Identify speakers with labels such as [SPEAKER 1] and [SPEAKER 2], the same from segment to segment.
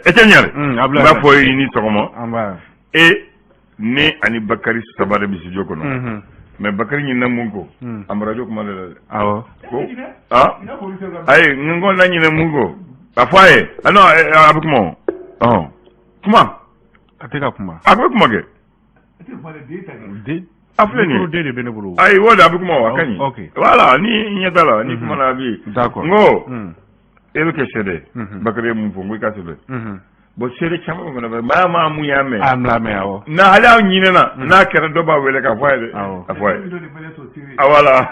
[SPEAKER 1] Etienne Ɲare, n b'a fɔ i ni sɔgɔma. E ne ani Bakari saba de bɛ studio kɔnɔ, mais Bakari ɲinɛna mun kɔ? A marajo kuma de la dɛ.
[SPEAKER 2] Awɔ.
[SPEAKER 1] Ko ah, ayi, n ko na ɲinɛ mun kɔ, a fɔ a ye. Ah non, a bɛ kuma o, ɔhɔn, kuma.
[SPEAKER 2] A tɛ ka kuma.
[SPEAKER 1] A bɛ kuma kɛ. A filɛ nin ye.
[SPEAKER 2] Den de bɛ ne bolo.
[SPEAKER 1] Ayi, o de a bɛ kuma o, a ka ɲi.
[SPEAKER 2] Ok.
[SPEAKER 1] Voilà, ni ɲɛ t'a la, ni kuma na a bɛ.
[SPEAKER 2] D'accord.
[SPEAKER 1] N ko e bɛ kɛ seede. Bakari ye mun fɔ? N ko i ka sɛbɛn. Bon, seede caman fana bɛ maa maa mun y'a mɛn.
[SPEAKER 2] An lamɛn, awɔ.
[SPEAKER 1] Na hali aw ɲinɛna, n'a kɛra, dɔ b'a wele k'a fɔ a ye dɛ.
[SPEAKER 2] Awɔ.
[SPEAKER 1] A fɔ a ye. Ah voilà.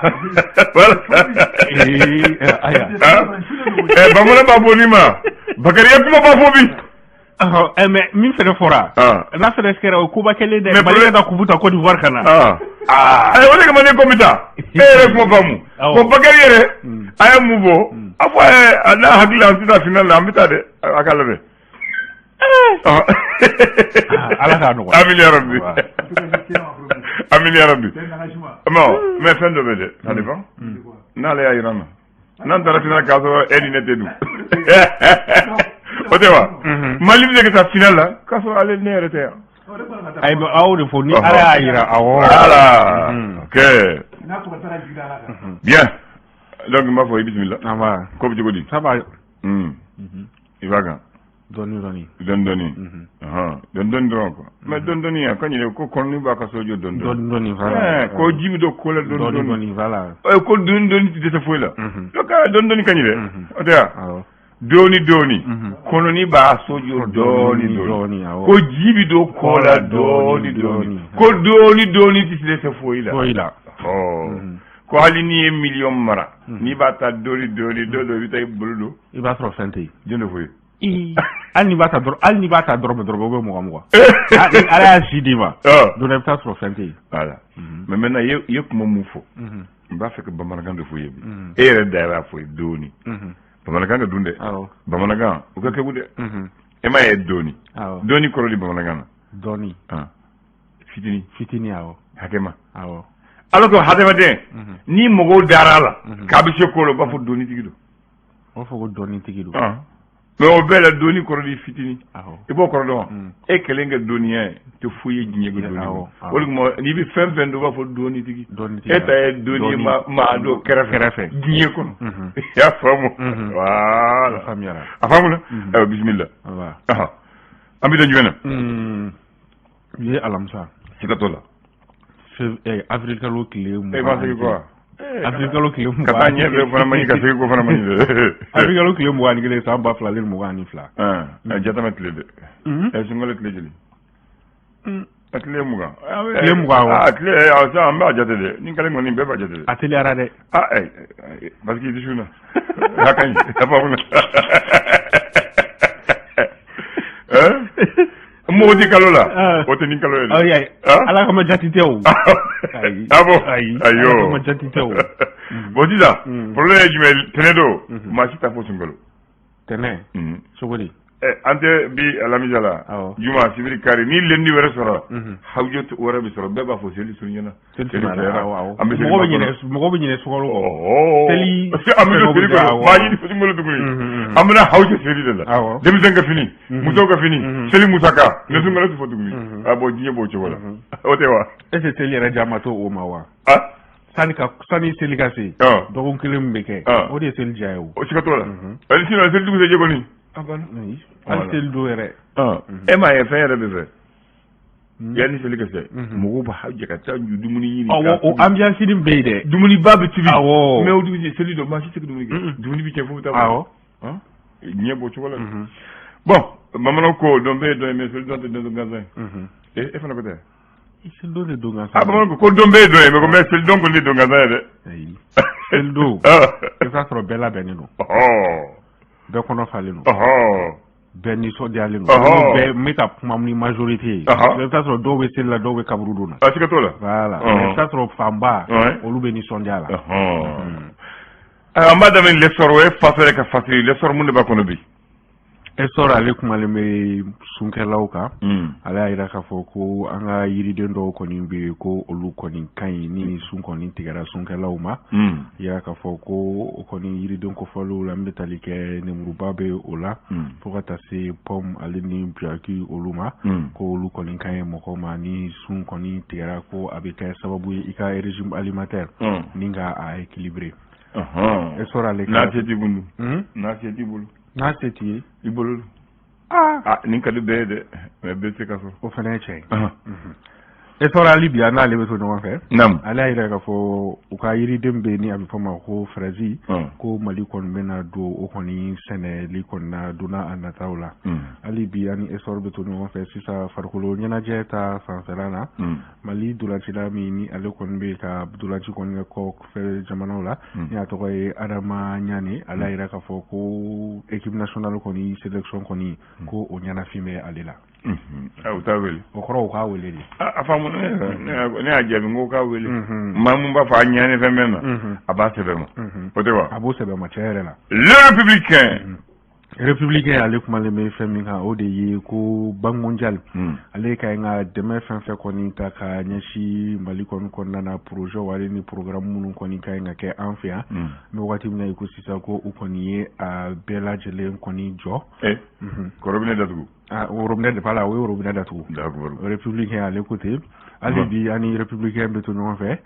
[SPEAKER 1] Voilà.
[SPEAKER 2] Ayiwa.
[SPEAKER 1] Ɛ, bamanan b'a fɔ nin ma. Bakari ye kuma b'a fɔ bi.
[SPEAKER 2] Ɛ, mais min fɛnɛ fɔra, n'a fɛnɛ kɛra, o koba kelen dɛ.
[SPEAKER 1] Mais
[SPEAKER 2] Mali ka taa kupu ta Côte d'Ivoire ka na.
[SPEAKER 1] Ayi, o de kama ne ko n bɛ taa. E yɛrɛ kuma faamu. Ko Bakari yɛrɛ a ye mun fɔ? A fɔ a ye, n'a hakili la, an tɛ taa final la, an bɛ taa dɛ. A k'a labɛn.
[SPEAKER 2] Ala k'a nɔgɔya.
[SPEAKER 1] Amin ya Rabbi. Amin ya Rabbi. Non, mais fɛn dɔ bɛ dɛ, ça dépend. N'ale y'a jira n na. N'an taara final k'a sɔrɔ e ni ne tɛ dun. O tɛ wa? Mali bɛ se ka taa final la k'a sɔrɔ ale ne yɛrɛ tɛ yan.
[SPEAKER 2] Ayi, mais aw de fɔ ni Ala y'a jira, awɔ.
[SPEAKER 1] Voilà. Ok. Bien. Donc n b'a fɔ i bisimila.
[SPEAKER 2] An b'a.
[SPEAKER 1] Ko bɛ cogo di?
[SPEAKER 2] Ça va.
[SPEAKER 1] I b'a kan.
[SPEAKER 2] Dɔɔni dɔɔni.
[SPEAKER 1] Dɔɔni dɔɔni. Dɔɔni dɔɔni dɔrɔn quoi. Mais dɔɔni dɔɔni yan, ka ɲinɛ ko kɔnɔni b'a ka so jɔ dɔɔni
[SPEAKER 2] dɔɔni. Dɔɔni dɔɔni, voilà.
[SPEAKER 1] Ko ji bɛ don ko la dɔɔni
[SPEAKER 2] dɔɔni. Dɔɔni, voilà.
[SPEAKER 1] Ko dɔɔni dɔɔni tɛ dɛsɛ foyi la. Donc dɔɔni dɔɔni ka ɲi dɛ. O tɛ wa? Dɔɔni dɔɔni. Kɔnɔni b'a so jɔ dɔɔni dɔɔni. Ko ji bɛ don ko la dɔɔni dɔɔni. Ko dɔɔni dɔɔni tɛ dɛsɛ foyi la.
[SPEAKER 2] Foyi la.
[SPEAKER 1] Ko hali n'i ye miliyɔn mara, n'i b'a ta dɔɔni dɔɔni, dɔ dɔ i bɛ taa i bolo don.
[SPEAKER 2] I b'a sɔrɔ fɛn tɛ yen.
[SPEAKER 1] Jɔn de fɔ ye?
[SPEAKER 2] Hali n'i b'a ta dɔrɔn, hali n'i b'a ta dɔrɔmɛ dɔrɔmɛ, ou bien 20 20. Ala y'a si d'i ma. Don dɔ i bɛ taa sɔrɔ fɛn tɛ yen.
[SPEAKER 1] Voilà. Mais maintenant i ye kuma mun fɔ? N b'a fɛ ka bamanankan de fɔ i ye bi. E yɛrɛ da y'a fɔ ye dɔɔni. Bamanankan ka dun dɛ. Bamanankan o ka kegu dɛ. E m'a ye dɔɔni. Dɔɔni kɔrɔ di bamanankan na?
[SPEAKER 2] Dɔɔni.
[SPEAKER 1] Fitini.
[SPEAKER 2] Fitini, awɔ.
[SPEAKER 1] Hakɛ ma.
[SPEAKER 2] Awɔ.
[SPEAKER 1] Alors que hadamaden, ni mɔgɔw dara a la k'a bɛ se ko la, u b'a fɔ dɔɔnitigi don.
[SPEAKER 2] U b'a fɔ ko dɔɔnitigi don.
[SPEAKER 1] Mais o bɛɛ la, dɔɔni kɔrɔ di fitini. I b'o kɔrɔ dɔn wa? E kɛlen ka dɔnniya ye tɛ foyi ye diɲɛ bɛ dɔɔni. O de kama n'i bɛ fɛn fɛn dɔn, u b'a fɔ dɔɔnitigi. E ta ye dɔɔni ye, maa dɔ kɛrɛfɛ diɲɛ kɔnɔ. I y'a faamu? Voilà. A faamuna? Ayiwa, bisimila. An bɛ don jumɛn na?
[SPEAKER 2] Bi ye alamisa.
[SPEAKER 1] Siga t'o la.
[SPEAKER 2] Avril kalo tile 20.
[SPEAKER 1] E b'a segin kɔ wa?
[SPEAKER 2] Avril kalo tile 20.
[SPEAKER 1] Ka taa ɲɛfɛ fana man ɲi, ka segin kɔ fana man ɲi dɛ.
[SPEAKER 2] Avril kalo tile 21, san 2022.
[SPEAKER 1] Jatama tile dɛ. Ɛ, sunkalo tile joli? A tile 20.
[SPEAKER 2] Tile 20, awɔ.
[SPEAKER 1] A tile, sisan an b'a jate dɛ. Ni kalo kɔni bɛɛ b'a jate dɛ.
[SPEAKER 2] A teliyara dɛ.
[SPEAKER 1] Ah, parce que i tɛ sun na. A ka ɲi. A faamu na. Mɔgɔ tɛ kalo la. O tɛ nin kalo ye
[SPEAKER 2] dɛ. Ala kama jate tɛ o.
[SPEAKER 1] Ah bon?
[SPEAKER 2] Ayi.
[SPEAKER 1] Ayi o.
[SPEAKER 2] Ala kama jate tɛ o.
[SPEAKER 1] Bon, sisan problème ye jumɛn ye? Tɛnɛ don, maa si t'a fɔ sunkalo.
[SPEAKER 2] Tɛnɛ? Cogo di?
[SPEAKER 1] An tɛ bi alamisa la. Juma, sibiri, kari, ni lundi wɛrɛ sɔrɔ, hawuju wɛrɛ bɛ sɔrɔ, bɛɛ b'a fɔ seli surunyana.
[SPEAKER 2] Seli surunyana, awɔ. An bɛ seli mɔgɔ bɛ ɲinɛ sunkalo kɔ.
[SPEAKER 1] Seli an bɛ don seli kɔnɔ, maa ɲini sunkalo tuguni. An bɛna hawuju seli de la. Denmisɛn ka fini, musow ka fini, seli musaka, ne sunkalo tɛ fɔ tuguni. A bon, diɲɛ b'o cogo la. O tɛ wa?
[SPEAKER 2] Est ce que seli yɛrɛ ja ma to o ma wa? Sani seli ka se, dɔgɔkun kelen min bɛ kɛ, o de ye seli diya ye o.
[SPEAKER 1] O siga t'o la. Hali sinon seli dugusɛjɛ kɔni.
[SPEAKER 2] Hali seli don yɛrɛ.
[SPEAKER 1] E m'a ye fɛn yɛrɛ bɛ fɛ. Yanni seli ka se, mɔgɔw b'a jɛ ka taa dumuni ɲini.
[SPEAKER 2] Awɔ, o ambiance nin bɛ yen dɛ.
[SPEAKER 1] Dumuniba bɛ tobi.
[SPEAKER 2] Awɔ.
[SPEAKER 1] Mais o dugusɛjɛ seli don, maa si tɛ dumuni kɛ. Dumuni bɛ cɛ fo bɛ taa.
[SPEAKER 2] Awɔ.
[SPEAKER 1] Diɲɛ b'o cogo la. Bon, bamananw ko dɔn bɛ ye dɔn ye, mais seli dɔn tɛ dɔn gansan ye. E fana ko tɛ?
[SPEAKER 2] Selidon tɛ don gansan.
[SPEAKER 1] Ah, bamananw ko dɔn bɛ ye dɔn ye, mais selidon kɔni tɛ don gansan ye dɛ.
[SPEAKER 2] Ayi. Selidon, i bɛ taa sɔrɔ bɛɛ labɛnnen don. Bɛɛ kɔnɔ falen don. Bɛɛ nisɔndiyalen don. Bɛɛ, n bɛ ka kuma ni majorité ye. I bɛ taa sɔrɔ dɔw bɛ seli la, dɔw bɛ kaburu don na.
[SPEAKER 1] A siga t'o la.
[SPEAKER 2] Voilà. I bɛ taa sɔrɔ fanba, olu bɛ nisɔndiya la.
[SPEAKER 1] An b'a daminɛ L'Essor, o ye Faso yɛrɛ ka fasiri. L'Essor, mun de b'a kɔnɔ bi?
[SPEAKER 2] Essor ale kumalen bɛ sunkɛlaw kan. Ale y'a jira k'a fɔ ko an ka yiriden dɔw kɔni bɛ yen, ko olu kɔni ka ɲi ni sun kɔni tigɛra sunkɛlaw ma. Yira k'a fɔ ko o kɔni yiriden kofɔlenw la, n bɛ tali kɛ nemuruba bɛ o la, fo ka taa se pomme ale ni buyaki olu ma, ko olu kɔni ka ɲi mɔgɔw ma ni sun kɔni tigɛra, ko a bɛ kɛ sababu ye i ka régime alimentaire ni ka a équilibré. Essor ale
[SPEAKER 1] n'a se t'i bolo, n'a se t'i bolo.
[SPEAKER 2] N'a se t'i ye.
[SPEAKER 1] I bolo. Aa, nin ka di bɛɛ ye dɛ, mais bɛɛ tɛ se ka sɔrɔ.
[SPEAKER 2] O fana ye tiɲɛ ye. Essor hali bi an n'ale bɛ to ɲɔgɔn fɛ. Ale y'a jira k'a fɔ u ka yiriden bɛ yen ni a bɛ fɔ o ma ko fraise, ko Mali kɔni bɛna don o kɔni sɛnɛli kɔni na donna a nataw la. Hali bi ani Essor bɛ to ɲɔgɔn fɛ. Sisan, farikolo ɲɛnajɛ ta fanfɛla la, Mali dolancila min ni ale kɔni bɛ ka dolanci kɔni kɛ kɔfɛ jamanaw la, ni a tɔgɔ ye Adama Ɲane, ale y'a jira k'a fɔ ko équipe nationale kɔni sélection kɔni, ko o ɲɛnafin bɛ ale la.
[SPEAKER 1] U t'a wele.
[SPEAKER 2] O kɔrɔ, u k'a wele de.
[SPEAKER 1] A faamu, ne y'a jaabi n ko k'a wele. Maa mun b'a fɔ a ɲani fɛn bɛ na, a b'a sɛbɛn ma, o tɛ wa?
[SPEAKER 2] A b'o sɛbɛn ma, tiɲɛ yɛrɛ la.
[SPEAKER 1] Le Républicain.
[SPEAKER 2] Républicain ale kumalen bɛ fɛn min kan, o de ye ko Banque mondiale ale ka ɲi ka dɛmɛ fɛn fɛn kɔni ta ka ɲɛsin Mali kɔni kɔnɔna na, projet ale ni programme minnu kɔni ka ɲi ka kɛ an fɛ yan, n bɛ waati min na i ko sisan, ko u kɔni ye a bɛɛ lajɛlen kɔni jɔ.
[SPEAKER 1] Ka robinet datugu.
[SPEAKER 2] Ah, robinet de la, o ye robinet datugu. Républicain ale ko ten. Hali bi ani Républicain bɛ to ɲɔgɔn fɛ.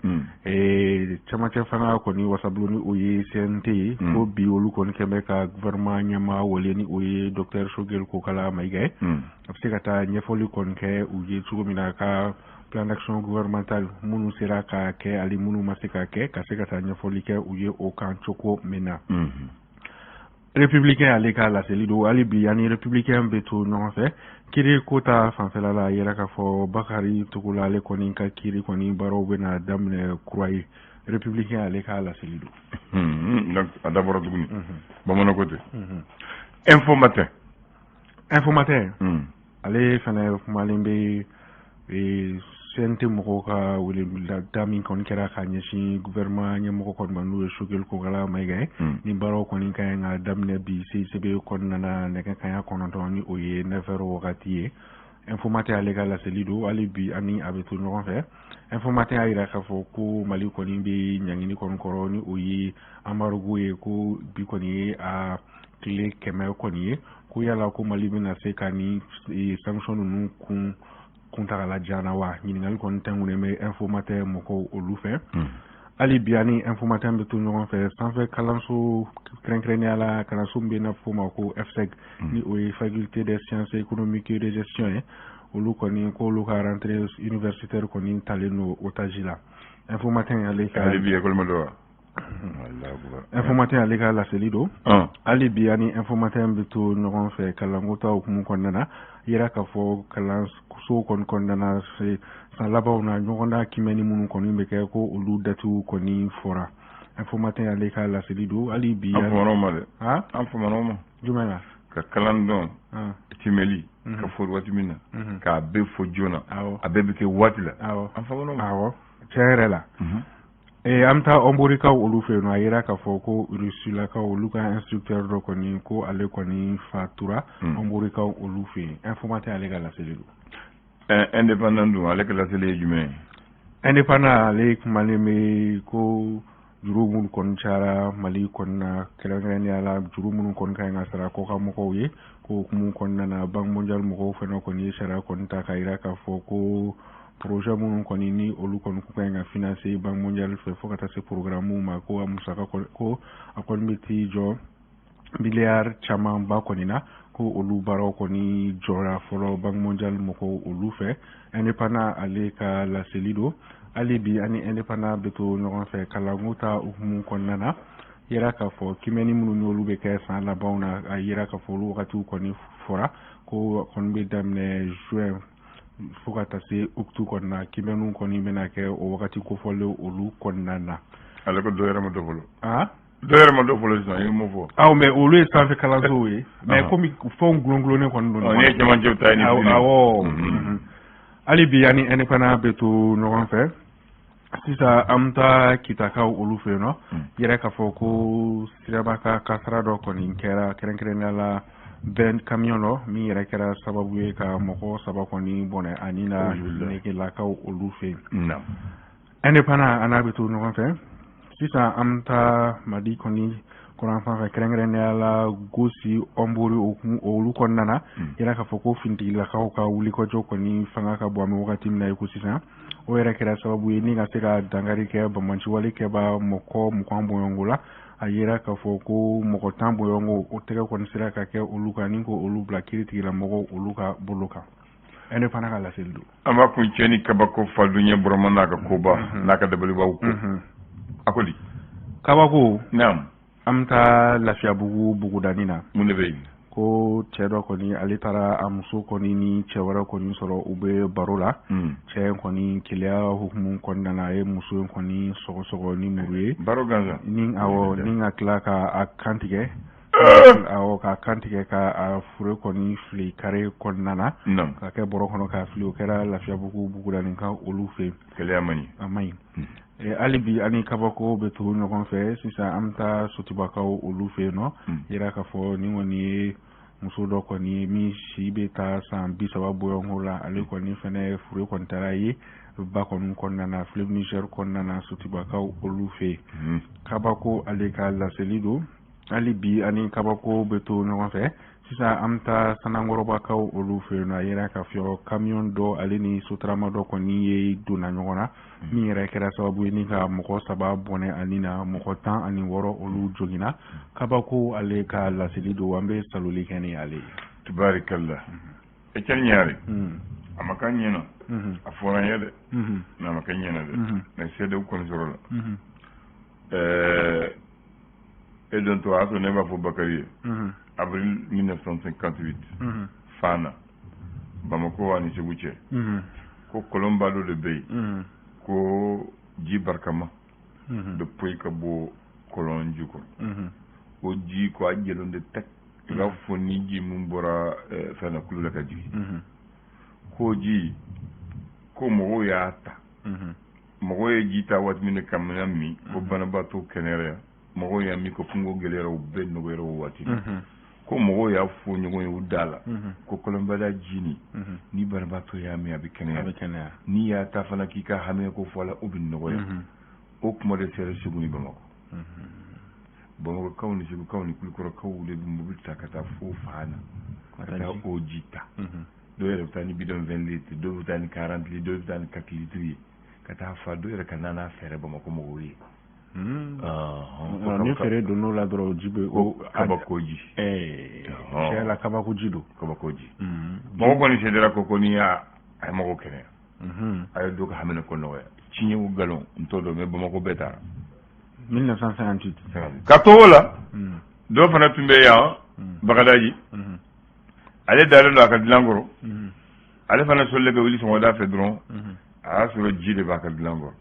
[SPEAKER 2] Camancɛ fanga kɔni wasabulon, ni o ye CNT ye, ko bi olu kɔni kɛn bɛ ka gouvernement ɲɛmaa wele, ni o ye docteur Choguel Kokala Maïga ye, a bɛ se ka taa ɲɛfɔli kɔni kɛ u ye cogo min na, ka plan d'action gouvernemental minnu sera ka kɛ ani minnu ma se ka kɛ, ka se ka taa ɲɛfɔli kɛ u ye o kan cogo min na. Républicain ale ka laseli don. Hali bi ani Républicain bɛ to ɲɔgɔn fɛ. Kiiri ko ta fanfɛla la, a yɛrɛ k'a fɔ Bakari Togola ale kɔni ka kiiri kɔni baaraw bɛna daminɛ kura ye. Républicain ale ka laseli
[SPEAKER 1] don. Donc a dabɔra tuguni, bamanan ko ten. Info Matin.
[SPEAKER 2] Info Matin ale fana kumalen bɛ CNT mɔgɔw ka weleweleda min kɔni kɛra ka ɲɛsin gouvernement ɲɛmɔgɔ kɔni ma, n'o ye Choguel Kokala Maïga ye. Ni baaraw kɔni ka ɲi ka daminɛ bi CICB kɔnɔna na nɛgɛ kanɲɛ 9, ni o ye 9 heures wagati ye. Info Matin ale ka laseli don. Hali bi ani a bɛ to ɲɔgɔn fɛ. Info Matin y'a jira k'a fɔ ko Mali kɔni bɛ ɲangini kɔni kɔrɔ, ni o ye embargo ye, ko bi kɔni ye a tile 100 kɔni ye, ko yala ko Mali bɛna se ka ni sanction ninnu kun kuntagala jan na wa? Ɲininkali kɔni tɛnkunnen bɛ Info Matin mɔgɔw olu fɛ. Hali bi ani Info Matin bɛ to ɲɔgɔn fɛ. Sanfɛ kalanso, kɛrɛnkɛrɛnnenya la kalanso min bɛ n'a fɔ o ma ko FSEG, ni o ye Faculté des sciences économiques et de gestion ye, olu kɔni ko olu ka rentrée universitaire kɔni talen don otage la. Info Matin ale ka
[SPEAKER 1] Hali bi école ma don wa?
[SPEAKER 2] Info Matin ale ka laseli don. Hali bi ani Info Matin bɛ to ɲɔgɔn fɛ. Kalanko ta hukumu kɔnɔna na, yira k'a fɔ kalanso kɔni kɔnɔna na, san labanw na, ɲɔgɔndan kimɛni minnu kɔni bɛ kɛ, ko olu datiw kɔni fɔra. Info Matin ale ka laseli don. Hali bi
[SPEAKER 1] An famana o ma dɛ. An famana o ma.
[SPEAKER 2] Jumɛn na?
[SPEAKER 1] Ka kalan dɔn timɛli ka fɔ waati min na, k'a bɛɛ fɔ joona, a bɛɛ bɛ kɛ waati la. An famana o ma.
[SPEAKER 2] Awɔ, tiɲɛ yɛrɛ la. An bɛ taa Ɔnborikaw olu fɛ yen nɔ. A yira k'a fɔ ko Rusilakaw olu ka instructeur dɔ kɔni, ko ale kɔni fatura Ɔnborikaw olu fɛ yen. Info Matin ale ka laseli don.
[SPEAKER 1] Indépendant dun, ale ka laseli ye jumɛn ye?
[SPEAKER 2] Indépendant ale kumalen bɛ ko juru minnu kɔni cayara Mali kɔni na, kɛrɛnkɛrɛnnenya la juru minnu kɔni ka ɲi ka sara kɔkan mɔgɔw ye, ko hukumu kɔnɔna na, Banque mondiale mɔgɔw fana kɔni ye sariya kɔni ta k'a yira k'a fɔ ko projet minnu kɔni ni olu kɔni kun ka ɲi ka financer Banque mondiale fɛ, fo ka taa se programme ma, ko a musaka ko a kɔni bɛ t'i jɔ miliyari camanba kɔni na, ko olu baaraw kɔni jɔra fɔlɔ Banque mondiale mɔgɔw olu fɛ. Indépendant ale ka laseli don. Hali bi ani Indépendant bɛ to ɲɔgɔn fɛ. Kalanko ta hukumu kɔnɔna na, yira k'a fɔ kimɛni minnu n'olu bɛ kɛ san labanw na, a yira k'a fɔ olu wagatiw kɔni fɔra, ko kɔni bɛ daminɛ juin fo ka taa se août kɔni na. Kimɛniw kɔni bɛna kɛ o wagati kofɔlen olu kɔnɔna na.
[SPEAKER 1] Ale ko dɔ yɛrɛ ma dɔ fɔlɔ. Dɔ yɛrɛ ma dɔ fɔlɔ sisan, i ye mun fɔ?
[SPEAKER 2] Awɔ, mais olu ye sanfɛ kalansow ye, mais komi fɛnw gulon-gulonnen kɔni don.
[SPEAKER 1] Nin ye cɛmancɛw ta ye ni.
[SPEAKER 2] Awɔ. Hali bi ani Indépendant bɛ to ɲɔgɔn fɛ. Sisan an bɛ taa Kitakaw olu fɛ yen nɔ. Yɛrɛ k'a fɔ ko siraba ka kasara dɔ kɔni kɛra, kɛrɛnkɛrɛnnenya la Ben camion dɔ min yɛrɛ kɛra sababu ye ka mɔgɔ saba kɔni bɔnɛ a ni na Negelakaw olu fɛ yen. Indépendant, an n'a bɛ to ɲɔgɔn fɛ. Sisan an bɛ taa Mali kɔni kɔrɔn fan fɛ, kɛrɛnkɛrɛnnenya la Gosi, Ɔnbori olu kɔnɔna na. Yira k'a fɔ ko finitigilakaw ka wulikajɔ kɔni fanga ka bon an bɛ wagati min na i ko sisan. O yɛrɛ kɛra sababu ye ni ka se ka dankari kɛ banbaanciwale kɛba mɔgɔ 20 bɔɲɔgɔnko la. A yira k'a fɔ ko mɔgɔ 10 bɔɲɔgɔnko, o tɛgɛ kɔni sera ka kɛ olu kan ni ko olu bila kiiritigɛlamɔgɔw olu ka bolo kan. Indépendant ka laseli don.
[SPEAKER 1] An b'a kuncɛ ni kabako faduɲɛ Burama n'a ka koba n'a ka dabalibaw ko. A ko di?
[SPEAKER 2] Kabako.
[SPEAKER 1] Naam.
[SPEAKER 2] An bɛ taa Lafiyabugu bugudani na.
[SPEAKER 1] Mun de bɛ yen?
[SPEAKER 2] Ko cɛ dɔ kɔni, ale taara a muso kɔni ni cɛ wɛrɛ kɔni sɔrɔ, u bɛ baro la. Cɛ in kɔni, keleya hukumu kɔnɔna na, a ye muso in kɔni sɔgɔsɔgɔ ni muru ye.
[SPEAKER 1] Baro gansan.
[SPEAKER 2] Ni awɔ, ni ka tila ka a kantigɛ. Awɔ, k'a kantigɛ, ka a fure kɔni fili kare kɔnɔna na, ka kɛ bɔrɔ kɔnɔ k'a fili. O kɛra Lafiyabugu bugudani kan olu fɛ yen.
[SPEAKER 1] Keleya man ɲi.
[SPEAKER 2] A man ɲi. Hali bi ani kabako bɛ to ɲɔgɔn fɛ. Sisan an bɛ taa Sotibakaw olu fɛ yen nɔ. Yira k'a fɔ nin kɔni ye muso dɔ kɔni min si bɛ taa san 30 bɔɲɔgɔnko la. Ale kɔni fɛnɛ fure kɔni taara ye ba kɔni kɔnɔna na, fleuve Niger kɔnɔna na, Sotibakaw olu fɛ yen. Kabako ale ka laseli don. Hali bi ani kabako bɛ to ɲɔgɔn fɛ. Sisan an bɛ taa Sanankɔrɔbakaw olu fɛ yen nɔ. A yira k'a fɔ camion dɔ ale ni sotarama dɔ kɔni ye donna ɲɔgɔn na, min yɛrɛ kɛra sababu ye ni ka mɔgɔ saba bɔnɛ ani na, mɔgɔ 16 olu joginna. Kabako ale ka laseli don. An bɛ saloli kɛ ni ale ye.
[SPEAKER 1] Tubarikalla, e cɛ ɲare a ma k'an ɲɛna, a fɔra an ye dɛ, mais a ma kɛ ɲɛna dɛ, mais seedew kɔni sɔrɔ la. Ɛɛ, e don to a y'a sɔrɔ ne b'a fɔ Bakari ye, avril 1958, Fana, Bamakɔ ani Segu cɛ, ko kɔlɔnba dɔ de bɛ yen, ko ji barikama bɛ poyi ka bɔ kɔlɔn jukɔrɔ. O ji ko a jɛlen de tɛ, i b'a fɔ ni ji min bɔra fɛn na, kulu la ka jigin. Ko ji ko mɔgɔw y'a ta, mɔgɔw ye ji ta waati min ka minɛ min, ko banabaatɔ kɛnɛyara, mɔgɔw y'a min ko kungo gɛlɛyara, u bɛɛ nɔgɔyara o waati. Ko mɔgɔw y'a fɔ ɲɔgɔn ye u da la ko kɔlɔnbada ji nin, ni banabaatɔ y'a min, a bɛ kɛnɛya, n'i y'a ta fana k'i ka hami ko fɔ la, o bɛ nɔgɔya. O kuma de sera Segu ni Bamakɔ. Bamakɔkaw ni Segukaw ni Kulukɔrɔkaw de bɛ mobili ta ka taa fo Fana ka taa o ji ta. Dɔw yɛrɛ bɛ taa ni bidon 20 litres, dɔw bɛ taa ni 40 litres, dɔw bɛ taa ni 4 litres ye ka taa fa, dɔw yɛrɛ ka nana fɛɛrɛ Bamakɔ mɔgɔw ye.
[SPEAKER 2] Ni fɛɛrɛ donn'o la dɔrɔn, ji bɛ
[SPEAKER 1] o kabako ji.
[SPEAKER 2] Tiɲɛ la, kabako ji don.
[SPEAKER 1] Kabako ji. Mɔgɔ kɔni sɛdara ko n'i y'a a ye mɔgɔ kɛnɛya, a ye dɔ ka hamina ko nɔgɔya. Tiɲɛ o nkalon, n t'o dɔn, mais Bamakɔ bɛɛ taara.
[SPEAKER 2] 1958.
[SPEAKER 1] Ka to o la, dɔw fana tun bɛ yan, Bagadaji. Ale dalen don a ka dilan kɔrɔ. Ale fana solila ka wuli sɔgɔmada fɛ dɔrɔn, a y'a sɔrɔ ji de b'a ka dilan kɔrɔ.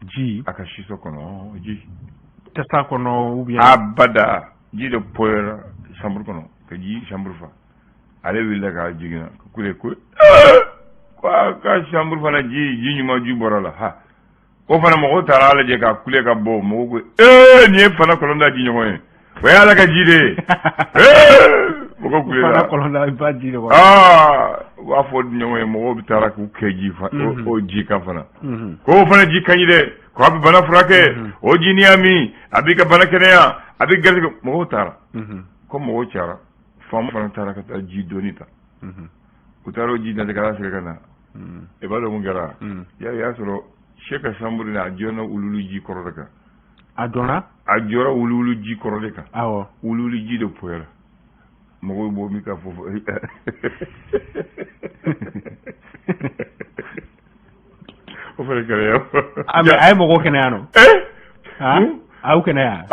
[SPEAKER 2] Ji?
[SPEAKER 1] A ka siso kɔnɔ, ji.
[SPEAKER 2] Tasa kɔnɔ ou bien?
[SPEAKER 1] Abada, ji de poyera chambre kɔnɔ ka ji chambre fa. Ale wulila k'a jiginna kule ko ko a ka chambre fana ji ji ɲuman ji bɔra la. Ha, o fana mɔgɔw taara a lajɛ k'a kule ka bɔ. Mɔgɔw ko ee, nin ye Fana kɔlɔnda ji ɲɔgɔn ye, o ye Ala ka ji de ye. Mɔgɔw kulela.
[SPEAKER 2] Fana kɔlɔnda ba ji de kɔnɔ.
[SPEAKER 1] Aa, u b'a fɔ ɲɔgɔn ye, mɔgɔw bɛ taara k'u kɛ ji fa o ji kan fana, k'o fana ji ka ɲi dɛ, ko a bɛ bana furakɛ, o ji n'i y'a min, a b'i ka bana kɛnɛya, a bɛ garisɛgɛ. Mɔgɔw taara ko mɔgɔw cayara, faama fana taara ka taa ji doni ta. U taara o ji nati ka segin ka na. I b'a dɔn mun kɛra? Y'a sɔrɔ cɛ ka chambre a jɔra wuluwulu ji kɔrɔ de kan.
[SPEAKER 2] A dɔnna?
[SPEAKER 1] A jɔra wuluwulu ji kɔrɔ de kan.
[SPEAKER 2] Awɔ.
[SPEAKER 1] Wuluwulu ji de poyara. Mɔgɔw b'o min ka fɔ o fana kɛnɛya.
[SPEAKER 2] A mais a ye mɔgɔw kɛnɛya nɔ? A y'u kɛnɛya?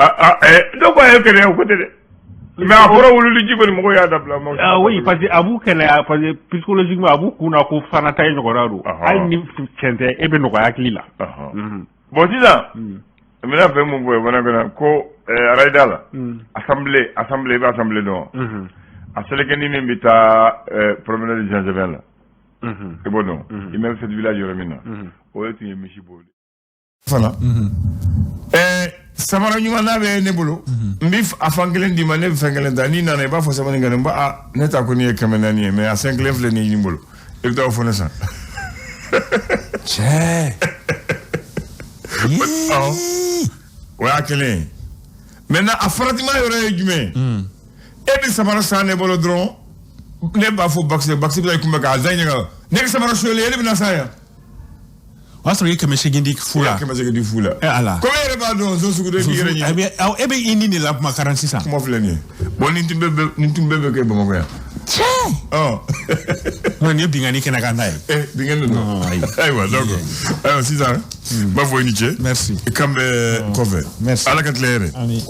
[SPEAKER 1] Dɔw ko a ye kɛnɛya, o ko tɛ dɛ. Mais a fɔra wululi ji kɔni, mɔgɔw y'a dabila.
[SPEAKER 2] Ah oui, parce que a b'u kɛnɛya, parce que psychologiquement a b'u kun na ko Fana ta ye ɲɔgɔnna don. Hali ni tiɲɛ tɛ, e bɛ nɔgɔya hakili la.
[SPEAKER 1] Bon, sisan n bɛna fɛn mun fɔ fana fana ko arayida la, assemblée, assemblée, i bɛ assemblée dɔn, a selekɛni min bɛ taa promenade de Jean Jaurès la, i b'o dɔn, i bɛ chef de village yɔrɔ min na, o ye tun ye misi bɔ
[SPEAKER 3] fana.
[SPEAKER 1] Samara ɲuman n'a bɛ ne bolo, n bɛ a fan kelen d'i ma, ne bɛ fɛn kelen ta. N'i nana, i b'a fɔ sabali ka n ba, a ne ta ko nin ye 400 ye, mais a fɛn kelen filɛ nin ye n bolo, i bɛ taa o fɔ ne san.
[SPEAKER 3] Cɛ.
[SPEAKER 1] Awɔ, o y'a kelen ye. Maintenant, a faratima yɔrɔ ye jumɛn ye? E bɛ samara san ne bolo dɔrɔn, ne b'a fɔ bakisi, bakisi bɛ taa i kunbɛ k'a da ɲɛ kan, ne ka samara suyɛlen, e de bɛna san yan.
[SPEAKER 3] O y'a sɔrɔ i ye 800 di fu la.
[SPEAKER 1] 800 di fu la.
[SPEAKER 3] Eh Ala.
[SPEAKER 1] Komi e yɛrɛ b'a dɔn so sugu dɔ k'i yɛrɛ ɲini.
[SPEAKER 3] E bɛ i ni de la kuma karan sisan.
[SPEAKER 1] Kuma filɛ nin ye. Bon, nin tun bɛ nin tun bɛɛ bɛ kɛ Bamakɔ yan.
[SPEAKER 3] Cɛ.
[SPEAKER 1] Ɔ.
[SPEAKER 3] Nin ye binkanni kɛnɛ kan ta ye.
[SPEAKER 1] Eh, binkanni don. Ayiwa, donc ayiwa, sisan n b'a fɔ i ni ce.
[SPEAKER 3] Merci.
[SPEAKER 1] K'an bɛ kɔfɛ.
[SPEAKER 3] Merci.
[SPEAKER 1] Ala ka tile hɛrɛ.
[SPEAKER 3] Ami.